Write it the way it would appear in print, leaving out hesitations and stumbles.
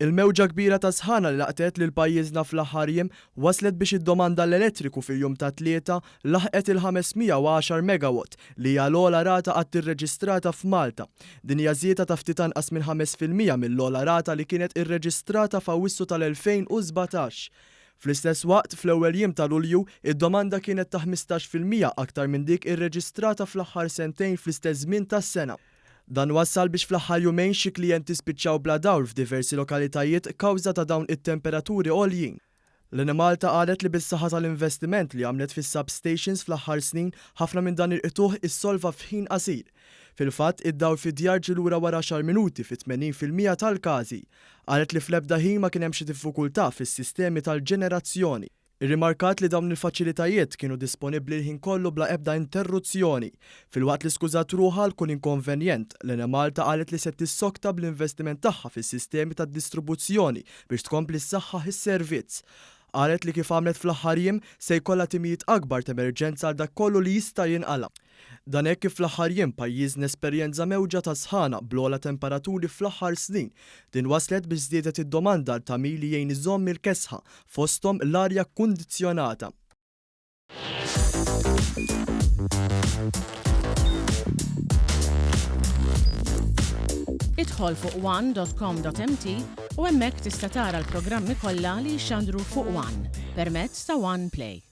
Il-mewġa kbira ta' sħana li laqtet lil pajjiżna fl-aħħar jiem wasslet biex id-domanda għall-elettriku fil-jum tat-Tlieta laħqet il-510 megawatt, li hija l-ogħla rata qatt irreġistrata f'Malta. Din hija żieda ta' ftit anqas minn 5% mill-ogħla rata li kienet irreġistrata f'Awwissu tal-2017. Fl-istess waqt, fl-ewwel jiem ta' Lulju, id-domanda kienet ta' 15% aktar minn dik irreġistrata fl-aħħar sentejn fl-istess żmien tas-sena. Dan wassal biex fl-aħħar jumejn xi klijenti spiċċaw bla dawl f'diversi lokalitajiet kawża ta' dawn it-temperaturi għoljin. L-Enemalta qalet li bis-saħħa tal-investiment li għamlet fis-substations fl-aħħar snin, ħafna minn dan il-qtugħ issolva f'ħin qasir. Fil-fatt, id-dawl fid-djar ġie lura wara għaxar minuti fi 80% tal-każi. Qalet li fl-ebda ħin ma kien hemm xi diffikultà fis-sistemi tal-ġenerazzjoni. Irrimarkat li dawn il-faċilitajiet kienu disponibbli l-ħin kollu bla ebda interruzzjoni. Filwaqt li skużat ruħha għal kull inkonvenjent, l-Enemalta qalet li se tissokta bl-investiment tagħha fis-sistemi tad-distribuzzjoni biex tkompli ssaħħaħ is-servizz. Qalet li kif għamlet fl-aħħar jiem, se jkollha timijiet akbar t'emerġenza għal dak kollu li jista' jinqala'. Dan hekk kif fl-aħħar jiem pajjiżna esperjenza mewġa ta' sħana bl-ogħla temperaturi fl-aħħar snin. Din wasslet biex żdiedet id-domanda għal tagħmir li jgħin iżomm il-kesħa, fosthom l-arja kkundizzjonata. Idħol fuq one.com.mt u hemmhekk tista' tara l-programmi kollha li jixxandru fuq One permezz ta' One Play.